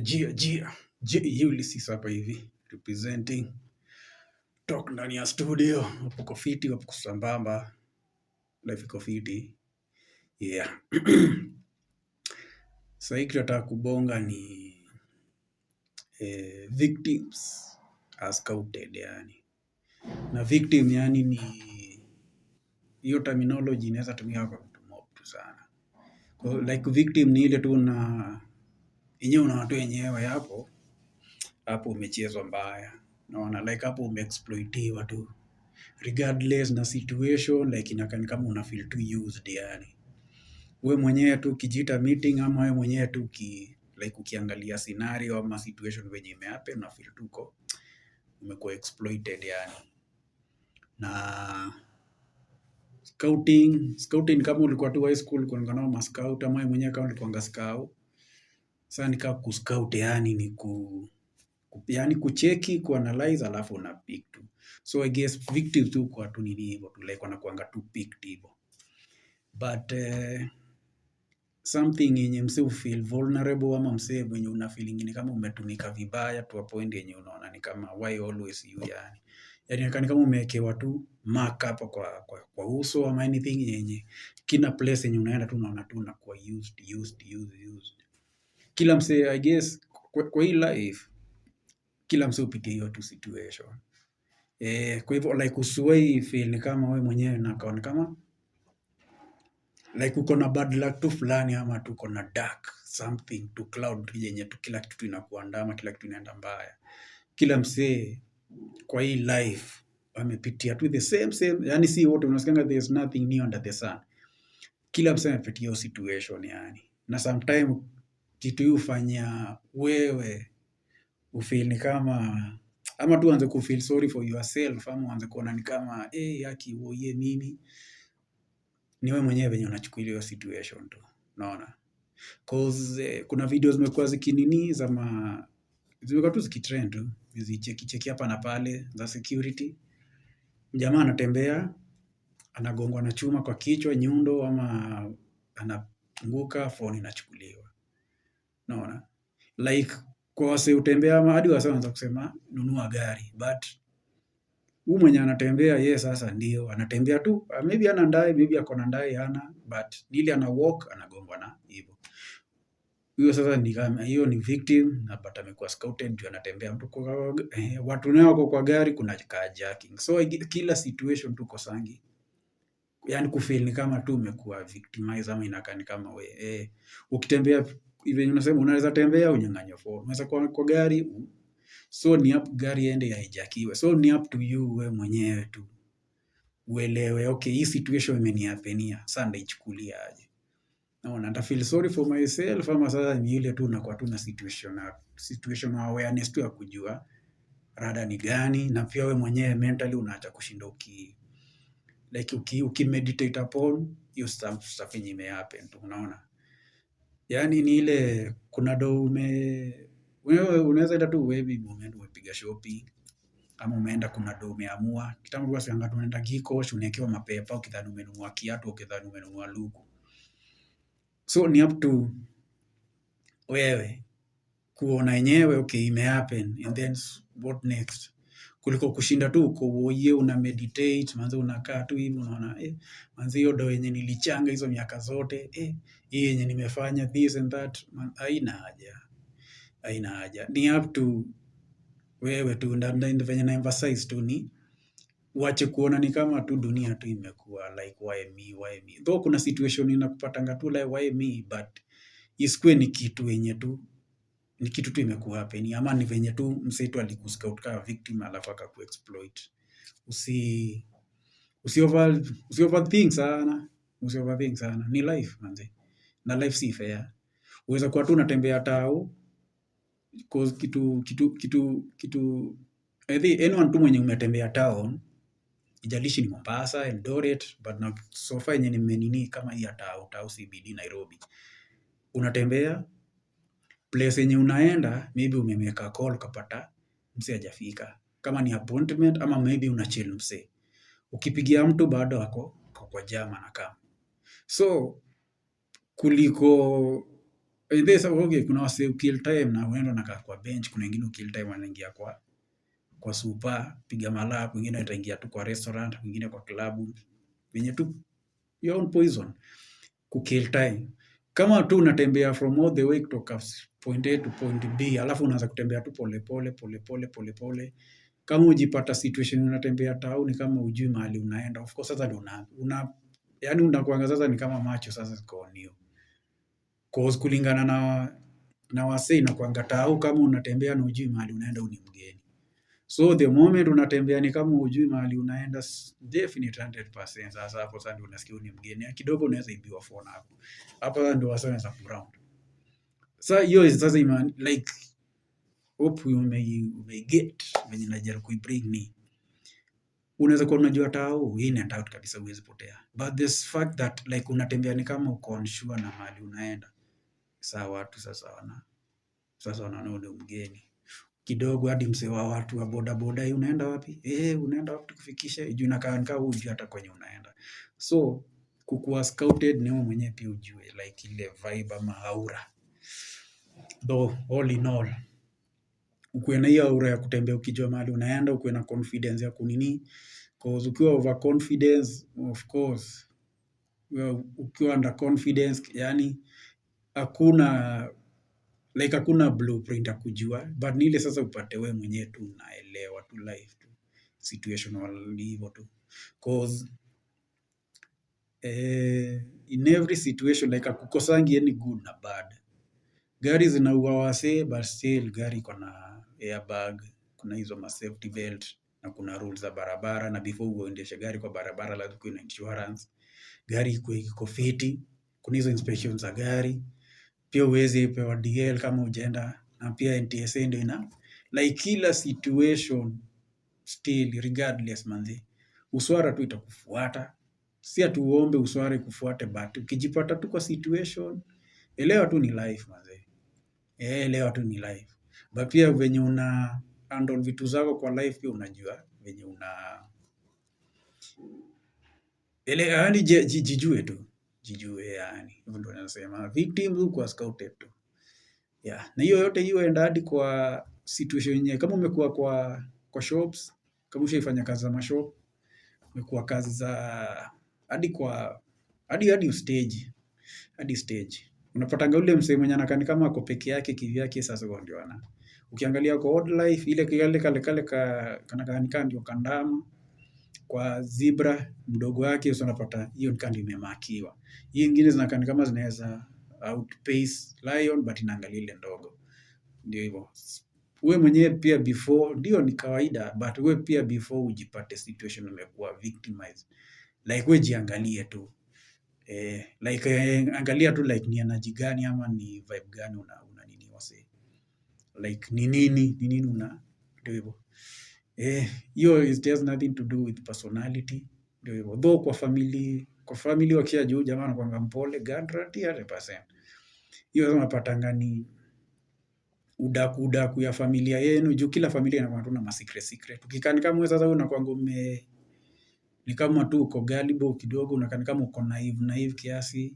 Jia, jia, J Ulysses hapa hivi representing talk ndani ya studio. Hapo uko fiti, hapo sambamba, life iko fiti. Yeah. Sasa hii kitu nataka kubonga ni victims as scouted yani. Na victim yani ni hiyo terminology inaweza tumika kwa mtu mob tu sana. Kwa, like, victim ni ile tu na yenyewe unaona tu yenyewe hapo hapo umechezwa mbaya. Unaona, like, hapo umeexploitiwa tu. Regardless na situation, like, inakaa ni kama una feel too used yani. We mwenyewe tu ukijiita meeting ama we mwenyewe tu like ukiangalia scenario ama situation venye imehappen, una feel tu uko umekuwa exploited yani. Na scouting, kama ulikuwa tu high school kulikuwa nao ma scout, ama wewe mwenyewe kama ulikuwanga scout. Sasa ni kama kuscout yani ni yani kucheki, kuanalyze, alafu una pick tu. So I guess victims tu kwa tu nini hivyo tu, like, wanakuanga tu picked hivyo. But something yenye msee ufeel vulnerable ama msee mwenye una feeling ni kama umetumika vibaya to a point yenye unaona ni kama, why always you yani. Yani inakaa ni kama umewekewa tu mark hapo kwa uso ama anything yenye kila place yenye unaenda tu unaona tu unakuwa used, used, used, used. Kila msee, I guess, kwa hii life kila msee hupitia hiyo tu situation. Eh, kwa hivyo, like, usiwahi feel ni kama wewe mwenyewe unakaa ni kama, like, uko na bad luck tu fulani ama tu uko na dark something to cloud yenye tu kila kitu inakuandama, kila kitu inaenda mbaya. Kila msee kwa hii life amepitia tu the same same, yani si wote unasikianga there is nothing new under the sun. Kila msee amepitia hiyo situation yani. Na sometime kitu hii hufanya wewe ufeel ni kama ama tu uanze kufeel sorry for yourself ama uanze kuona ni kama, eh, haki woiye mimi ni wewe mwenyewe venye unachukulia hiyo situation tu, unaona? 'Cause kuna video zimekuwa zikinini za ma zimekuwa tu zikitrend tu, zicheki cheki hapa na pale za security. Jamaa anatembea, anagongwa na chuma kwa kichwa, nyundo, ama anaanguka, phone inachukuliwa. Unaona? Like, kwa wasee hutembea ama hadi wasee wanaanza kusema nunua gari, but huyu mwenye anatembea ye sasa ndio anatembea tu, maybe hana ndai, maybe ako na ndai hana, but ni ile ana walk anagongwa na hivyo. Huyo sasa ni kama hiyo ni victim na but amekuwa scouted juu anatembea mtu kwa watu nao wako kwa gari, kuna carjacking. So kila situation tu kosangi. Yani kufeel ni kama tu umekuwa victimized ama inakaa ni kama we ukitembea venye unasema unaweza tembea unyang'anywe phone, unaweza kuwa kwa gari, so ni up gari iende ihijackiwe. So ni up to you we mwenyewe tu uelewe, okay, hii situation imenihappenia, sasa ndaichukulia aje? Naona nita feel sorry for myself ama sasa ni ile tu unakuwa tu na situational awareness tu ya kujua rada ni gani, na pia we mwenyewe mentally unaacha kushinda like uki meditate upon hiyo stuff yenye imehappen tu, unaona? Yani ni ile kuna do ume wewe unaweza enda tu maybe umeenda umepiga shopping ama umeenda kuna do umeamua. Kitambo tulikuwa tunasemanga tunaenda Gikosh, unaekewa mapepa ukidhani umenunua kiatu, ukidhani umenunua luku. So ni up to wewe kuona yenyewe, okay, imehappen and then what next, kuliko kushinda tu uko woye una meditate manze, unakaa tu hivi unaona, eh, manze, hiyo do yenye nilichanga hizo miaka zote, eh, hii yenye nimefanya this and that man, haina haja, haina haja. Ni up to wewe tu. Venye na emphasize tu ni uache kuona ni kama tu dunia tu imekuwa like, why me, why me? Though kuna situation inakupatanga tu like, why me? But isikuwe ni kitu yenye tu ni kitu tu imekuwa happen ama ni venye tu msee tu alikuscout kama victim alafu akakuexploit. Usi overthink sana, usi overthink sana. Ni life manze, na life si fair. Uweza kuwa tu unatembea tao, 'cause kitu I think anyone tu mwenye umetembea town, ijalishi ni Mombasa, Eldoret, but na so far yenye nimenini kama hii ya tao tao CBD Nairobi, unatembea place yenye unaenda, maybe umemake call ukapata msee hajafika, kama ni appointment ama maybe una chill msee, ukipigia mtu bado ako kwa jam anakam. So kuliko This, okay, kuna wase kill time na unaenda unakaa kwa bench, kuna wengine kill time wanaingia kwa super, piga malap, wengine wataingia tu kwa restaurant, wengine kwa klabu, venye tu your own poison kukill time. Kama tu unatembea from all the way kutoka point A to point B, alafu unaanza kutembea tu pole pole pole pole pole pole, kama ujipata situation unatembea tao ni kama ujui mahali unaenda, of course sasa ndio una yani unakuanga sasa ni kama macho sasa ziko on you, cause kulingana na wasee inakuanga tao kama unatembea na ujui mahali unaenda, ni mgeni. So the moment unatembea ni kama ujui mahali unaenda, definite 100%, sasa hapo sasa ndio unasikia ni mgeni. Kidogo unaweza ibiwa phone hapo. Hapo sasa ndio wasee wanaanza kuround. Sasa hiyo sasa ima, like hope you may get venye najaribu kuibring ni unaweza kuwa unajua tao in and out kabisa, huwezi potea, but this fact that like unatembea ni kama uko unsure na mahali unaenda, saa watu sasa wanaona ni mgeni kidogo, hadi msee wa watu wa boda boda, "Eh, unaenda wapi? Eh, unaenda wapi tukufikishe?" Juu inakaa ni kama hujui hata kwenye unaenda. So kukuwa scouted ni wewe mwenyewe pia ujue like ile vibe ama aura. Though all in all, ukuwe na hiyo aura ya kutembea ukijua mahali unaenda, ukuwe na confidence ya kunini, cause ukiwa overconfidence, of course, ukiwa under confidence, yani hakuna like hakuna blueprint ya kujua, but ni ile sasa upate we mwenyewe tu unaelewa tu life tu situational hivyo tu, cause in every situation like hakukosangi any good na bad. Gari zinaua wasee, but still gari iko na airbag, kuna hizo ma safety belt na kuna rules za barabara, na before uendeshe gari kwa barabara lazima ukuwe na insurance, gari ikuwe iko fiti, kuna hizo inspection za gari, pia huwezi pewa DL kama hujaenda, na pia NTSA ndio ina like kila situation still regardless manze, uswara tu itakufuata. Si ati uombe uswara ikufuate, but ukijipata tu kwa situation, elewa tu ni life manze. Eh, elewa tu ni life. But pia venye una handle vitu zako kwa life pia unajua venye una yani jijue tu, jijue yani. Hivyo ndio nasema victims hukuwa scouted tu. Yeah. Na hiyo yote hiyo enda hadi kwa situation yenyewe, kama umekuwa kwa shops, kama ushaifanya kazi za mashop, umekuwa kazi za hadi kwa hadi hadi stage, hadi stage. Unapatanga ule msee mwenye anakaa ni kama ako peke yake kivyake, sasa huo ndio ana. Ukiangalia kwa wildlife ile kale kale kale ka kanakaa ni kama ndio kandama kwa zebra mdogo wake, sasa unapata hiyo ni kama imemarkiwa. Hii ingine zinakaa ni kama zinaweza outpace lion but inaangalia ile ndogo. Ndio hivyo. We mwenyewe pia before, ndio ni kawaida, but we pia before ujipate situation umekuwa victimized, like we jiangalie tu like angalia tu like ni energy gani ama ni vibe gani una nini wase, like ni nini una, ndio hivyo. Hiyo it has nothing to do with personality, ndio hivyo. Though kwa family wakishajua jamaa anakuanga mpole, guarantee 100%. Hiyo sasa unapatanga ni udaku udaku ya familia yenu, juu kila familia inakuwa tu na ma secret secret. Ukikaa ni kama wewe sasa unakuanga ume ni kama tu uko gullible kidogo, unakaa ni kama uko naive naive kiasi.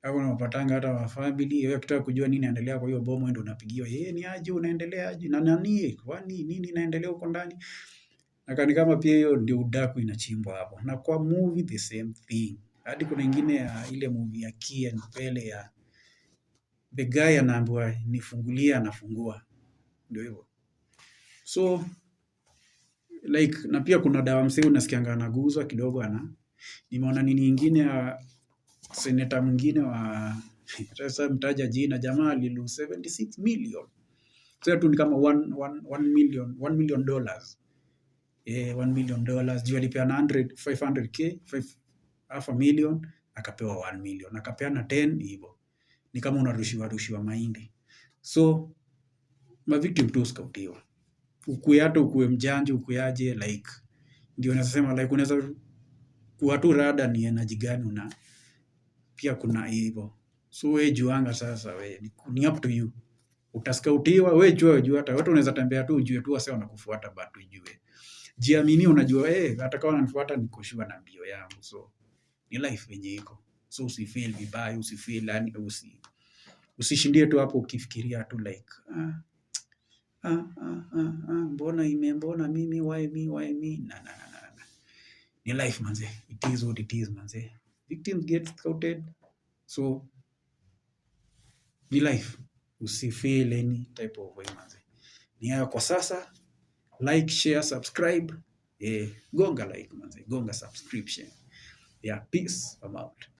Hapo unapatanga hata wa family, wewe ukitaka kujua nini inaendelea kwa hiyo boma, wewe ndio unapigiwa, "Eh, ni aje, unaendelea aje? Na nani? Kwani nini inaendelea huko ndani?" Na ni kama pia hiyo ndio udaku inachimbwa hapo. Na kwa movie the same thing. Hadi kuna ingine ya ile movie ya Key and Peele ya the guy anaambiwa nifungulie, anafungua. Ndio hivyo. So like na pia kuna dawa msee unasikianga anaguzwa kidogo ana nimeona nini ingine ya seneta mwingine wa sasa mtaja jina, jamaa alilose 76 million. Sasa tu ni kama 1 1 million dollars. $1 million juu alipeana 100 500K 5 half a million akapewa 1 million, akapeana 10 hivyo. Ni kama unarushiwa rushiwa mahindi. So mavictim tu scoutiwa. Ukue hata ukue mjanja ukue aje, like ndio nasema like unaweza kuwa tu rada ni energy gani una pia kuna hivyo. So we juanga sasa, we ni up to you. Utascoutiwa, we jua jua hata watu unaweza tembea tu ujue tu wase wanakufuata, but ujue. Jiamini, unajua hata kama wananifuata niko sure na mbio yangu. So ni life venye iko. So usifeel vibaya, usifeel yani usi Usishindie tu hapo ukifikiria tu like, "Ah, ah, ah, ah, ah, mbona ime, mbona mimi, why me, why me?" Na na na na na. Ni life, manze. It is what it is, manze. Victims get scouted. So ni life. Usifeel any type of way, manze. Ni hayo kwa sasa. Like, share, subscribe. Gonga like, manze, gonga subscription. Yeah, peace. I'm out.